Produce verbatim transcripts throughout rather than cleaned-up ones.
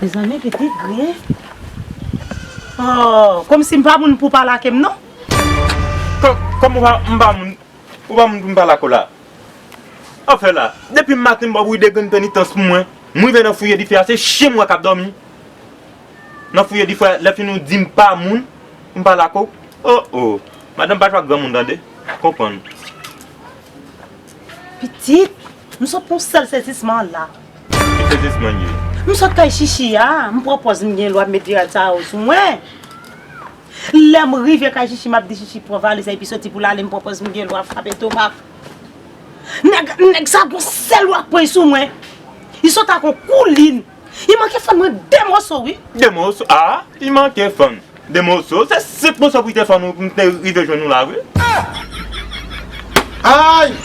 Mezanmi, pitit gren. Oh, kòmsi m pa moun pou pale ak m non. Kò-, kòman w pa, m pa moun, ou pa moun pou m pale ak ou la? Anfen la, depi maten m ba w bouyi de grenn penitans pou mwen. M rive nan fouye dife a, se chen m wè k ap dòmi. Nan fouye dife a, lè fini ou di m pa moun, m pale ak ou. Oh, oh. Madanm pa jwe ak granmoun tande. Konprann. Pitit, m sot pou yon sèl sezisman la. Ki sezisman ye? M sot kay Chichi a, m pran pòz m gen lwa m met vye rad sa yo sou mwen. Lè m rive kay Chichi, m ap di Chichi pran valiz la epi soti pou l ale, m pran pòz m gen lwa frape tomak. Nèg, nèg sa gon sèl lwa pran sou mwen. Li sot ak yon koulin. Li manke fann mwen de moso, wi. De moso? Ah, li manke fann. De moso? Se senk moso pou li te fann ou pou m te rive jwenn ou la, wi. Ay!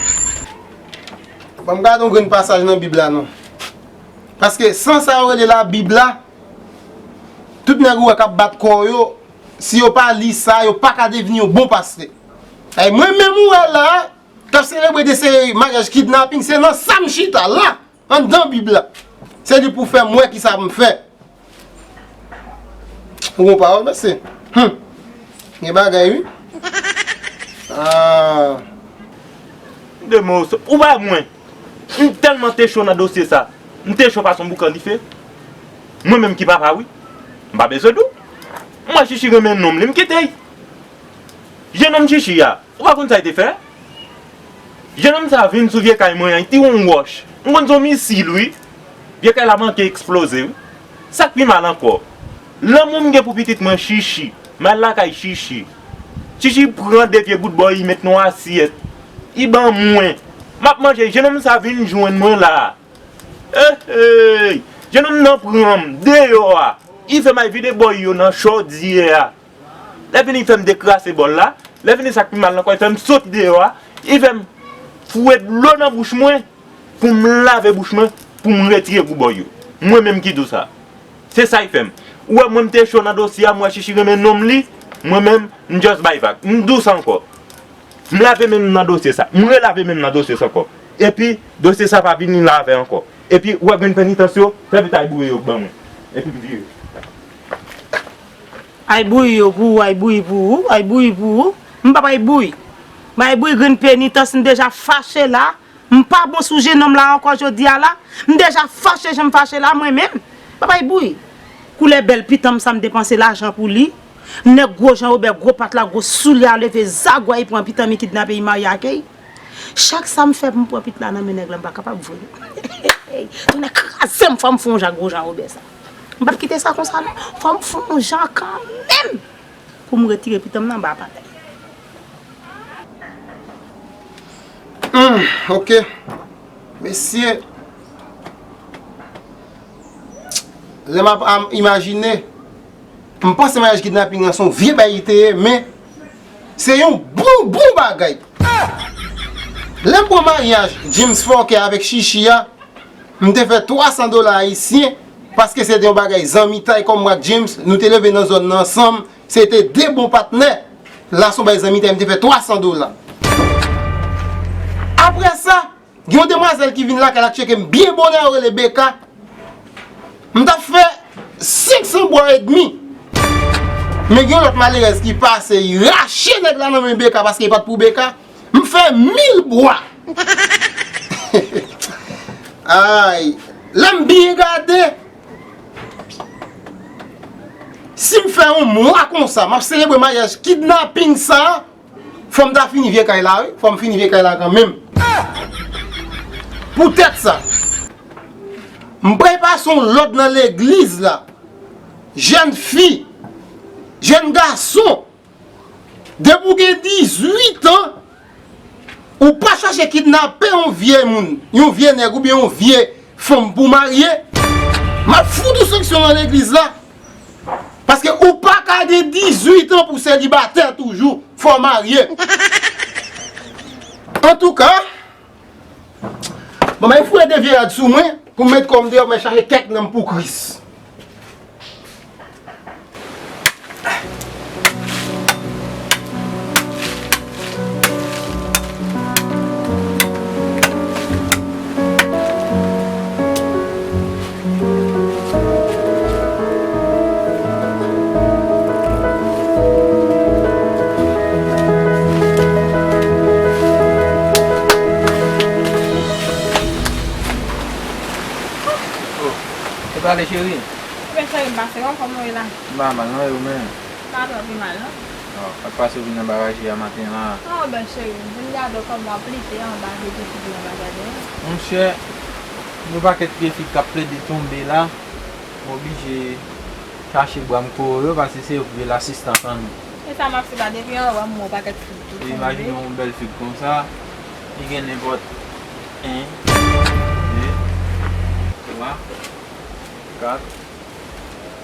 Ban m gade yon grenn pasaj nan Bib la, non. Paske san sa yo rele la Bib la, tout nèg ou wè k ap bat kò yo, si yo pa li sa, yo pa ka devni yon bon pastè. Ay, mwen menm ou wè la, k ap selebre de se maryaj kidnaping, se nan sa m chita la, anndan Bib la. Se li pou fè m wè kisa m fè. Ou gon pawòl, mesye. Hum. Gen bagay, wi. Ah. De moso. Ou pa mwen. M tèlman te cho nan dosye sa. M te cho pa son boukan dife. Mwen menm ki papa, wi. M pa bezwen di w. M wè Chichi renmen nonm li, m kite l. Jennonm Chichi a. Ou pa konn sa l te fè? Jennonm sa vin sou vye kay mwen an, li tire yon wòch. M konn se yon misil, wi. Vye kay la manke eksploze, wi. Sa k pi mal ankò, lanmou m gen pou pitit mwen Chichi, m al lakay Chichi. Chichi pran de vye bout bò, li met nan yon asyèt. Li ban mwen. M ap manje, jennonm sa vin jwenn mwen la. Hey, hey! Jennonm nan pran m deyò a. Li fè m al vide bòy yo nan chodyè a. Lè fini, li fè m dekrase bòl la. Lè fini, sa k pi mal nan kò, li fè m soti deyò a. Li fè m foure dlo nan bouch mwen pou m lave bouch mwen, pou m retire gou bòy yo. Mwen menm ki di w sa. Se sa li fè m. Ou wè mwen m te cho nan dosye a, m wè Chichi renmen nonm li, mwen menm, m just bay vag. M di w sa ankò. M lave men m nan dosye sa. M relave men m nan dosye sa ankò. Epi, dosye sa pa vini lave ankò. Epi, ou wè grenn penitans yo, fè vit al bouyi yo ban mwen. Epi m vire. Ay bouyi yo pou ou, ay bouyi pou ou, ay bouyi pou ou. M p ap ay bouyi. M ay bouyi grenn penitans, m deja fache la. M pa bon sou jennonm la ankò jodi a la. M deja fache jan m fache la, mwen menm. M p ap ay bouyi. Koulè bèl pitanm sa m depanse lajan pou li. Nèg gwo Jan Wobè, gwo pat la, gwo soulye a leve zagway, pran pitanm, li kidnape, li marye ak li. Chak sa m fè pou m pran pit la nan men nèg la, m pa kapab vre. Tonnè kraze m, fò m fè yon jan gwo Jan Wobè sa. M p ap kite sa konsa non. Fò m fè yon jan kanmenm pou m retire pitanm nan anba patay. Hmm, ok. Mesye, lè m ap, ap imajine, m panse maryaj kidnaping lan se yon vye bagay li te ye, men se yon bon, bon bagay. Lè m pran maryaj James Forquet avèk Chichi a, m te fè twa san dola ayisyen, paske se te yon bagay zanmitay, kòm mwen ak James, nou te leve nan zòn nan ansanm, se te de bon patnè. La, se yon bagay zanmitay, m te fè twa san dola. Apre sa, gen yon demwazèl ki vin lakay la, k tcheke m byen bonè, yo rele Beka. M t ap fè senk san bwa edmi. Men gen yon lòt malerèz ki pase, li rache nèg la nan men Beka paske li pa t pou Beka. M fè mil bwa. Ay, lè m byen gade, si m fè yon mwa konsa, m ap selebre maryaj kidnaping sa, fò m ta fini vye kay la, wi. Fò m fini vye kay la kanmenm. Poutèt sa, m pral pase yon lòd nan legliz la. Jèn fi, jèn gason, depi w gen dizuit an, ou pa chache kidnape yon vye moun, yon vye nèg oubyen yon vye fanm pou w marye, m ap fout ou sanksyon nan legliz la. Paske ou pa ka gen dizuit an pou selibatè toujou. Fò w marye. Antouka, bon, men foure de vye rad sou mwen pou m met kò m deyò, men chache kèk nanm pou Kris. Pale, cheri. Ebyen, cheri, m pase wè w, kòman w ye la? M pa mal, non, e ou menm? M pa twò pi mal, non. Oh, sa k pase w vin anba raje a maten la? Oh, bèl cheri, m vin gade w kòman w ap lite anba de pye figi anba jaden an. Monchè, gen yon pakèt pye fig k ap plede tonbe la. M oblije chache bwa m kore yo, paske se yo ki vle lasistans an nou. E sa m ap fè la, depi anlè m wè yon pakèt fig ki tonbe. Imajine yon bèl fig konsa, li gen nenpòt en, de, twa, kat,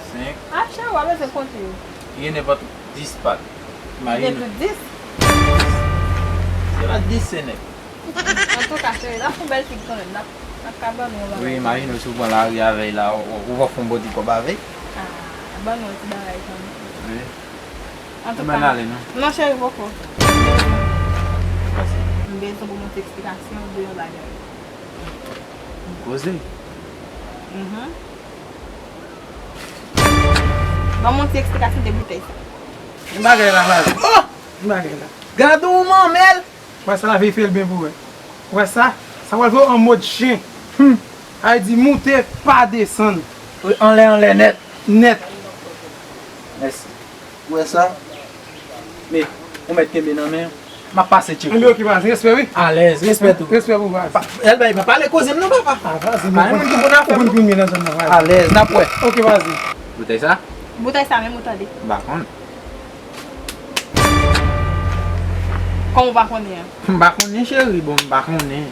senk. Ah, cheri, w ap bezwen konte yo. Li gen nenpòt dis pat. Imajine. Gen plis dis? Se pa dis, se nèf. Antouka, cheri, n ap fè yon bèl fig kanmenm. N ap, n ap ka ban nou yon bagay. Wi, imajine w si w pran lari avè l la, ou, ou, ou va fè yon bon ti kòb avè l. Ah, ban nou yon ti bagay kanmenm. Wi. Antouka. Ann ale, non? Non, cheri, poko. Pase. M bezwen pou mwen ti eksplikasyon de yon bagay. M poze. Mhm. Ban mwen ti eksplikasyon de boutèy sa. Yon bagay la, la. Oh! Yon bagay la. Gade yon manmèl! Wè sa, la veye fè l byen pou wè. Wè sa? Sa pral fè w an mòd chen. Hum. Sa vle di moute pa desann. Anlè, anlè nèt. Nèt. Mèsi. Ou wè sa? Men, ou mèt kenbe nan men. M ap pase tcheko. Anben, oke, baz, respè, wi. Alèz, respè tou. Respè pou baz. Pa, Elba, pa pale koze m non, papa. Ah, baz, pa gen moun ki konn afè m. Ou konn kounye nan zòn nan, baz. Alèz, n ap wè. Oke, baz. Boutèy sa? Boutèy sa menm, ou tande. M pa konn. Kòman w pa konnen an? M pa konnen, cheri, bon, m pa konnen.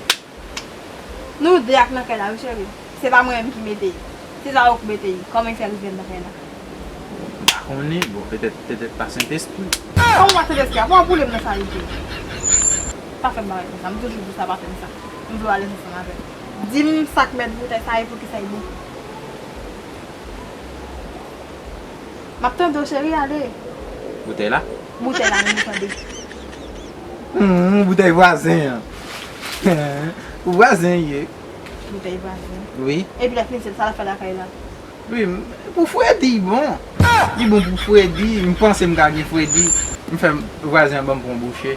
Nou de ak nan kay la, wi, cheri. Se pa mwen menm ki mete l. Se Zaro ki mete l. Kòman l fè rive nan kay la? M pa konnen. Bon, petèt, petèt pa Sentespri. Kòman pa Sentespri a? Kòman w boule m nan sa rive? Pa fè m bagay konsa. M toujou di w sa, pa fè m sa. M vle w alèz ansanm avè m. Di m sa k mèt boutèy sa e poukisa l bon. M ap tande w, cheri, ale. Boutèy la? Boutèy la, menm ou tande. Hmm, boutèy vwazen an. Pou vwazen l ye. Boutèy vwazen. Wi. Epi lè fini, se sa l ap fè lakay la? Wi, m, pou fredi, bon. Li bon pou fredi, m panse m ka gen fredi. M fè vwazen an ban m pran bouche.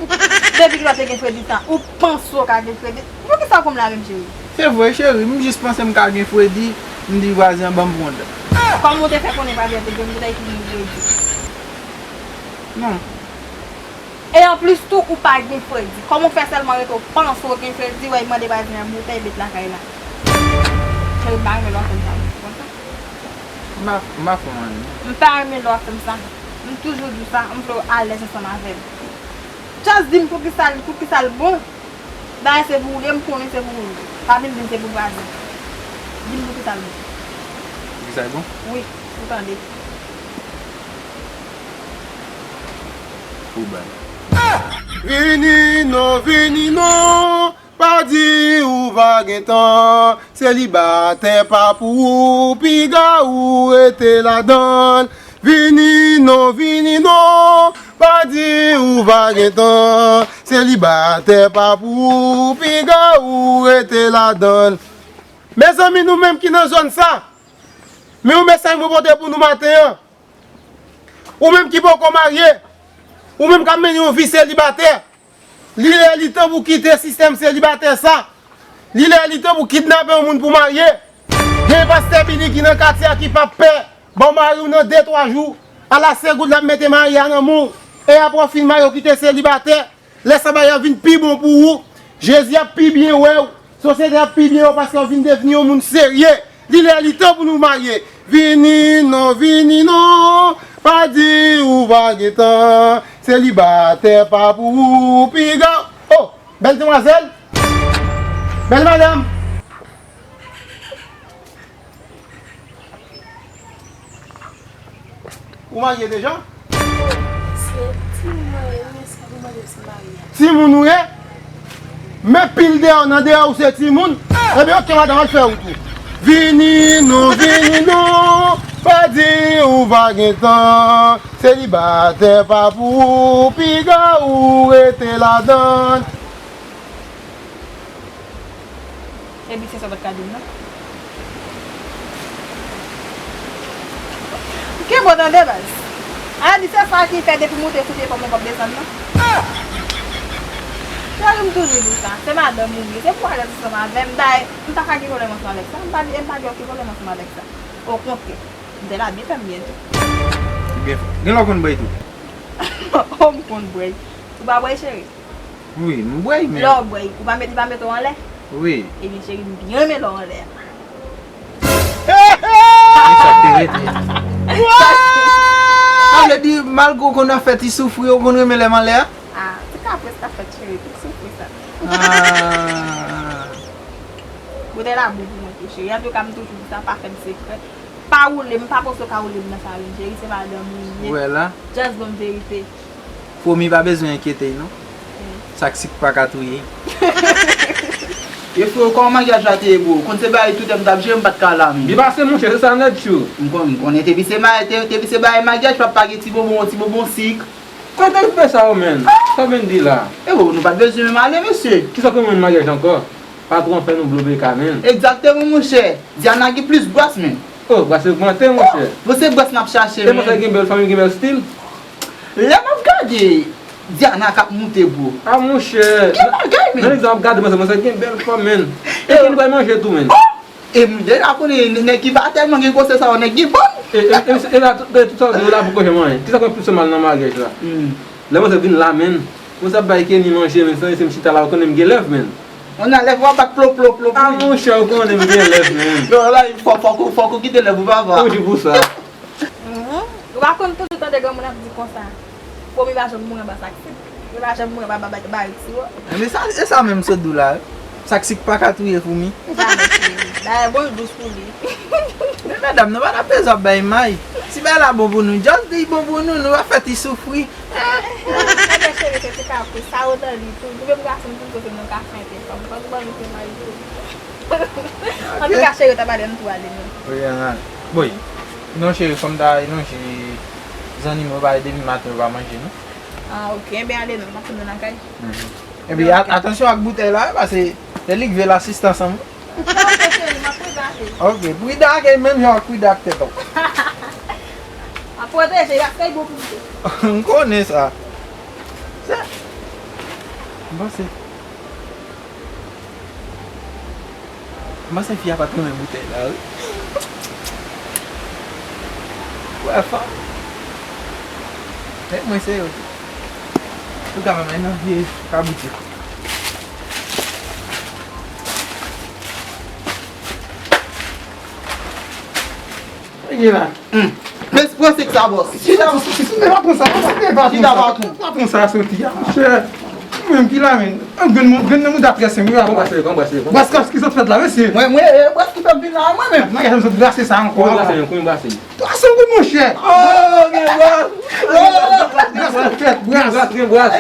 Depi ki lè w te gen fredi sa, ou panse w ka gen fredi? Poukisa w konn la menm, cheri? Se vre, cheri, m jis panse m ka gen fredi, m di vwazen an ban m pran dan. Kòman w te fè konnen vwazen an te gen boutèy ki gen fredi? Non. E anplis tou, ou pa gen fredi. Kòman w fè sèlman rete w panse w gen fredi, w al mande vwazen an boutèy met lakay la? Cheri, m pa renmen lè w ap fè m sa, ou konn sa? M pa, m pa fè w anyen. M pa renmen lè w ap fè m sa. M toujou di w sa, m vle w alèz ansanm avè m. Just di m poukisa l, poukisa l bon. Bagay se pou ou ye, m konnen se pou ou ye. Pa vin di m se pou vwazen. Di m poukisa l bon. Poukisa l bon? Wi, ou tande. Pou bal. Vini non, vini non, pa di ou va gentan. Selibatè pa pou ou, piga ou rete ladan l. Vini non, vini non, pa di ou va gentan. Selibatè pa pou ou, piga ou rete ladan l. Mezanmi, nou menm ki nan zòn sa, men yon mesaj mwen pote pou nou maten an. Ou menm ki poko marye, ou menm k ap mennen yon vi selibatè, li lè li tan pou kite sistèm selibatè sa. Li lè li tan pou kidnape yon moun pou marye. Gen pastè Billy ki nan katye a ki p ap pè ba w mari w nan de twa jou. Ala segonn l ap mete mari a nan men w. E apre w fin marye, w kite selibatè. Lè sa bagay ap vin pi bon pou ou, Jezi ap pi byen wè w, sosyete ap pi byen wè w paske w vin devni yon moun serye. Li lè li tan pou nou marye. Vini non, vini non, pa di ou pa gen tan. Selibatè pa pou ou, piga. Oh, bèl demwazèl, bèl madanm. Ou marye deja? Se timoun mwen ye, men se pou mwen se marye a. Timoun ou ye? Men pil deyò nan deyò ou se timoun. Ebyen, oke, madanm, al fè wout ou. Vini non, vini non, pa di ou pa gen tan. Selibatè pa pou ou, piga ou rete ladan l. Epi se sa w pa t ka di m nan. Gen bon tande baz. A di se sa ki fè depi w moute sou pye pòm ou p ap desann nan. Cheri, m toujou di w sa. Se madanm ou ye. Se pou w alèz ansanm avè m. Dayè, m pa ka gen pwoblèm ansanm avèk sa. M pa di, m pa gen okenn pwoblèm ansanm avèk sa. Okontrè, m te la byen fè m byen tou. Byen fè. Gen lè w konn bwè tou? Oh, m konn bwè. Ou pa bwè, cheri? Wi, m bwè, men. Lè w bwè, ou pa met, li pa mete w anlè? Wi. Ebyen, cheri, m byen renmen lè w anlè a. E sa k te rete. Sa vle di, malgre w konn ap fè ti soufri, ou konn renmen lè m anlè a? Ah, ti kapris k ap fèt, cheri, ti soufri sa. Ah. Boutèy la bon pou mwen tou, cheri. Antouka, m toujou di sa, pa fè m sekrè. Pa woule m, pa panse w ka woule m nan sa, wi, cheri, se madanm ou ye. Ou wè la? Just ban m verite. Pwomi pa bezwen enkyete non. Sa k sik pa ka touye. E freo, kòman maryaj la te ye, bro? Konn se bagay toutè m t ap jere, m pa t ka la menm. Byen pase, monchè, se sa nèt, tjou. M konn, m konnen, te pi se ma-, te, te pi se bagay maryaj, pa, pa gen ti bonbon, ti bonbon sik. Kote w fè sa yo, menn? Sa w vin di la? E bro, nou pa t bezwen menm ale, mesye. Kisa k renmen maryaj ankò? Patwon fè nou blobe ka, menn. Egzakteman, monchè. Diana gen plis bras, menn. Oh, bras ogmante, monchè. Bon, se bras n ap chache, menn. E monchè gen bèl fanmi, gen bèl stil. Lè m ap gade Diana k ap moute, bro. Ah, monchè. Gen bagay, menn. Nan egzanp, ap gade, monchè, monchè gen bèl fòm, menn. E ki li bay manje tou, menn. Oh! E m deja konnen nèg ki pa tèlman gen gwosè sa yo, nèg gen bann. E, e, e, e la, tout, tout sa yo la poko janm anyen. Kisa k ap plis fè mal nan maryaj la? Hmm. Lè manzè vin la, menn. Manzè ap bay Kenny manje, menn, san se m chita la, ou konnen m gen lèv, menn. Ou nan lèv, w ap bat plo, plo, plo, plo. Ah, monchè, ou konnen m gen lèv, menn. Non, la, fò, fòk ou, fòk ou kite lèv ou, papa. Ou di pou sa. Mhm. Ou pa konn toujou tande granmoun ap di konsa. Pwomi pa janm mouri anba sak sik. Li pa janm mouri anba ba-, ba-, barèt siwo. Men sa, e sa menm sot di w la, wi. Sak sik pa ka touye foumi. Jamè, cheri. Dayè, bon, l dous pou li. Men medam, nou pa t ap bezwen ap bay may. Si bagay la bon pou nou, just di l bon pou nou, nou pa fè ti soufri. Ebyen, cheri, se ti kapris. Sa yo nan li tou. Nou menm gason, nou tou kote nou ka fè te fanm. Fòk ban nou fè may tou. Antouka, cheri, ta pale, nou tou ale, non. Wi, an, an. Boy. Non, cheri, fò m ta ale, non, cheri. Zannimo pa depi maten yo pa manje, non. Ah, ok. Enben, ale, non. M ap tann nou lakay. Mhm. Epi, a-, atansyon ak boutèy la, wi, paske se li k vle lasistans an. Ok, cheri, m ap pridan ak li. Ok, pridan ak li menm jan w ap pridan ak tèt ou. M ap pwoteje, y ap fè bon pou ou. M konnen sa. Se, m panse. M panse fi a pa t renmen boutèy la, wi. Wè, fanm. Menm mwen se yo tou. Ou ka menm nan vye kaboutye. Sa gen la? Hmm. Men pran sik sa, bòs. Chita. Chita, pa pran sa, pa pran sa, pa pran sa, pa pran sa, soti a, monchè. Ou menm ki la, men. Grenn moun, grenn nan mouda trè senp, wi, papa. Konbwase, konbwase, konbwase. Bòs, kòs ki sot fèt la, mesye. Mwen, mwen, e, bòs ki fè m vin la, mwen menm. Nan, gade m sot glase sa ankò, papa. Konbwase, konbwase. Twa san goud, monchè. Oh, gen bòs. Oh, gen bòs, gen bòs. Bras, bras.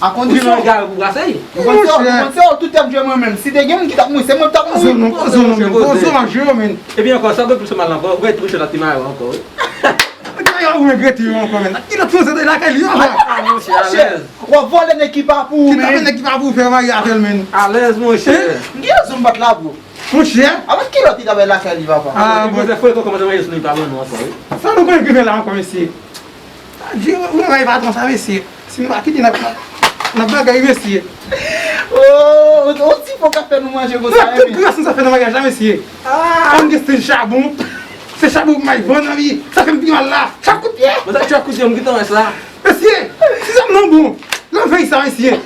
A kondisyon. Ou gen yon egal pou brase. Ou konn se, ou konn se, ou tout tèm jwe mwen menm. Si te gen moun ki t ap mouri, se mwen ki t ap mouri. Ozon non, ozon non, ozon ap jwe yo, men. Epi ankò, sa vle plis fè mal ankò, ou mèt touche la ti mayo ankò, wi. Ou regrete yo ankò, men. Kilòt franse te lakay li, yo, men. Ah, monchè, alèz. W ap vòlè nèg ki pa pou ou, men. Ki ta fè nèg ki pa pou ou fè marye avè l, men. Alèz, monchè. M gen yon zon bat la, bro. Monchè. Avèk kilòt li ta bay lakay li, papa. Ah, bon. Li fè kòmanse manje sou li pa ban nou ankò, wi. Sa nou konn ki vin la ankò, mesye. Adje, ou nan kay patwon sa, mesye. Si nou pa kite, n ap, n ap bagay, mesye. Oh, on ti fò k ap fè nou manje konsa, tout gras nou sa fè nan maryaj la, mesye. Ah. Ann gen stil chabon. Se chabon pou may vann, wi. Sa fè m pi mal la. Chak kout pye. Mwen sa chak kout pye, m gentan wè sa. Mesye, si zam nan bon, nan vèy sa, mesye.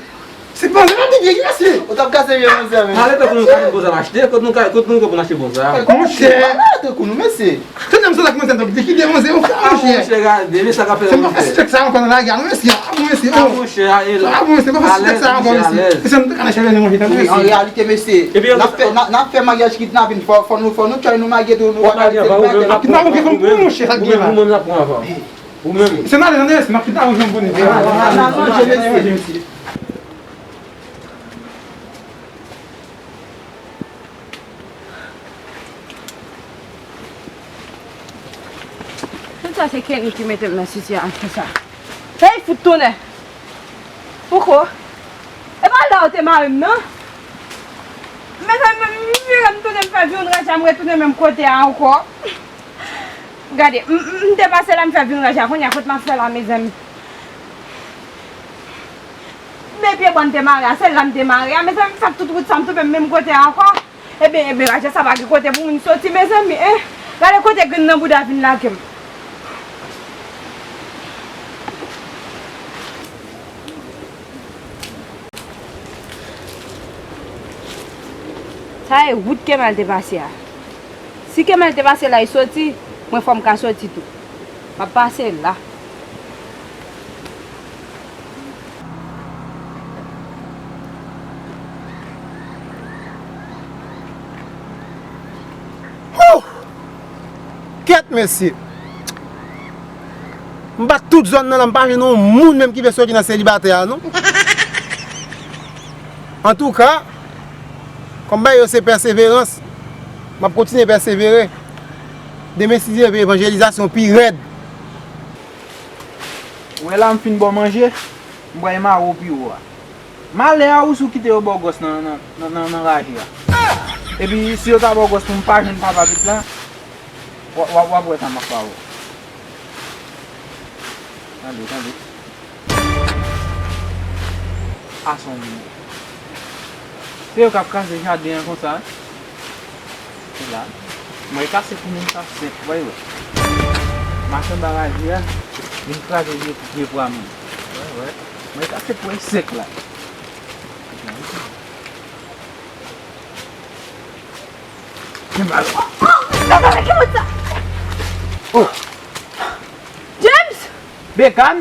Se panzè nan pi pye, mesye. Ou t ap kase pye manzè, men. Ale tankou nou ka jwenn bon zam achte, kot nou ka, kot nou ka pou n achte bon zam. Monchè. Tankou nou, mesye. Tande m sot ak manzè, m t ap likide manzè yon fwa, monchè. Ah, monchè, gade, men sa k ap fè. Se m pa fè sitèk sa ankò nan lagè a, non, mesye. Ah, bon, mesye. Ah, monchè, a, e la. Ah, bon, mesye, m pa fè sitèk sa ankò, mesye. Mesye, m te ka nan chèvè nan manje, mesye. An reyalite, mesye, n ap fè, n ap, n ap fè maryaj kidnapin, fò, fò nou, fò nou tchòy nou maryaj tou, nou pa ka rete maryaj. Kidnapin, ou gen fanm pou ou, monchè, sa k gen la. Ou menm, ou menm, n ap pran avan. Ou menm. Se malè, tande, mesye, m ap kidnape w jan pou nou. N ap manje, mesye. Tout sa se Kenny ki mete m nan sitiyasyon sa. Hey, fout tonnè! Poko. E pa la ou te mare m, non? Men, men, men, m vire, m tounen, m fè viwonn raja, m retounen menm kote a ankò. Gade, m, m, m te pase la, m fè viwonn raja, kounye a kot m ap fè la, mezanmi? Men pye bò m te mare a, se la m te mare a, mezanmi, m fè tout wout sa, m twouve m menm kote a ankò. Ebyen, ebyen, raje sa pa gen kote pou moun soti, mezanmi, en. Gade kote grenn nan bouda vin lage m. Sa e wout Kemal te pase a. Si Kemal te pase la, li soti, mwen fò m ka soti tou. M ap pase la. Wouh! Kèt mesye! M bat tout zòn nan la, m pa jwenn yon moun menm ki vle soti nan selibatè a, non. Antouka, kòm bagay yo se pèseverans, m ap kontinye pèsevere. Demen, si Dye vle, evanjelizasyon pi rèd. Ou wè la, m fin ba w manje, m pral mare w pi wo a. Malè a ou si w kite yo ba w gòs nan, nan, nan, nan, nan raje a. Epi si yo ta ba w gòs pou m pa jwenn papa pitit la, w a, w a, w ap wè sa m ap ba w. Tande, tande. A son moun. Se yo k ap kraze jaden an konsa, wi. Se la. Mwen kase pou moun sa senk, w wè. Machann ba raje a, vin kraze vye, vye pwa moun. Wè, wè. Mwen kase pou senk la. Gen mal. Oh! James! Bekan!